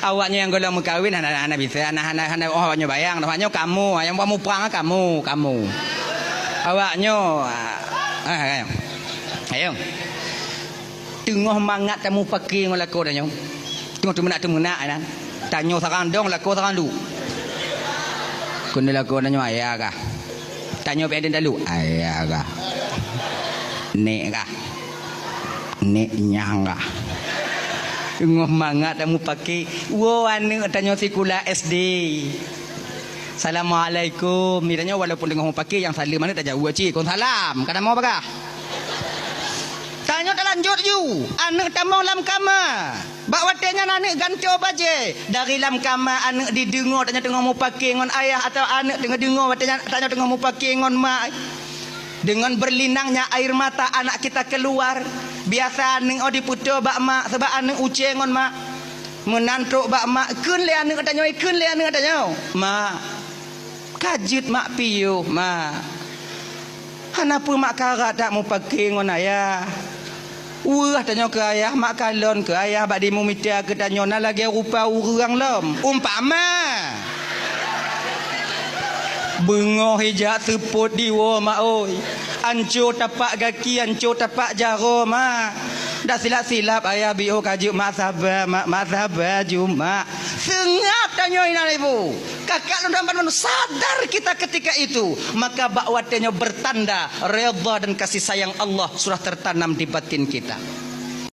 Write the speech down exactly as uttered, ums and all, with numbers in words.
Awaknyoe nyang gohlom meukawen hana, hana bisa, hana, hana, hana, oh, awaknyoe bayang, awaknyoe kamoe, nyang buat muprang kamoe, kamoe. Awaknyoe, ah, ah, ayo. Ayo. Teungoh mangat tamupake ngon lakoe tanyoe. Teungoh teumeunak-teumeunak nyan. Tanyoe sarang dong, lakoe sarang lu. Keuneuk lakoe tanyoe ayah kah? Tanyoe pih talu, ayah kah? Nek kah? Nek nyang kah? Teungoh mangat tamupake, woe aneuk tanyoe sikula S D. Assalamualaikum. Ni tanyoe walaupun teungoh mupake nyang saleuem aneuk tajaweueb cit, "Waalaikumsalam." Ka na mo bagah. Tanyoe talanjut ju, aneuk tamong lam kama. Bak watée nyan aneuk gantoe bajée. Dari lam kama aneuk dideungoe tanyoe teungoh mupake ngon ayah atawa aneuk teungoh deungoe watée nyan tanyoe teungoh mupake ngon ma. Dengan berlinangnya air mata anak kita keluar. Biasa aneuk oh dipeutoe bak mak sabab aneuk uce ngon mak. Meunan trok bak mak, kheun lé aneuk tanyoe, kheun lé aneuk tanyoe. Mak, ka jeuet mak piôh, mak. Hana peue mak karat that mupake ngon ayah. Weueh tanyoe keu ayah, mak kalon keu ayah bak dimumita keu tanyoe na lagée rupa ureuëng lom. Umpama, beungoh ijak seupôt diwoe mak oi. Anco tapak gaki, anco tapak jaroe mak. Dak silap-silap ayah biôh ka jeuet mak saba, mak, mak saba ju mak. Seungab tanyoe inan ibu. Kakak lôn dan bandum sadar kita ketika itu, maka bak watée nyoe bertanda redha dan kasih sayang Allah sudah tertanam di batin kita.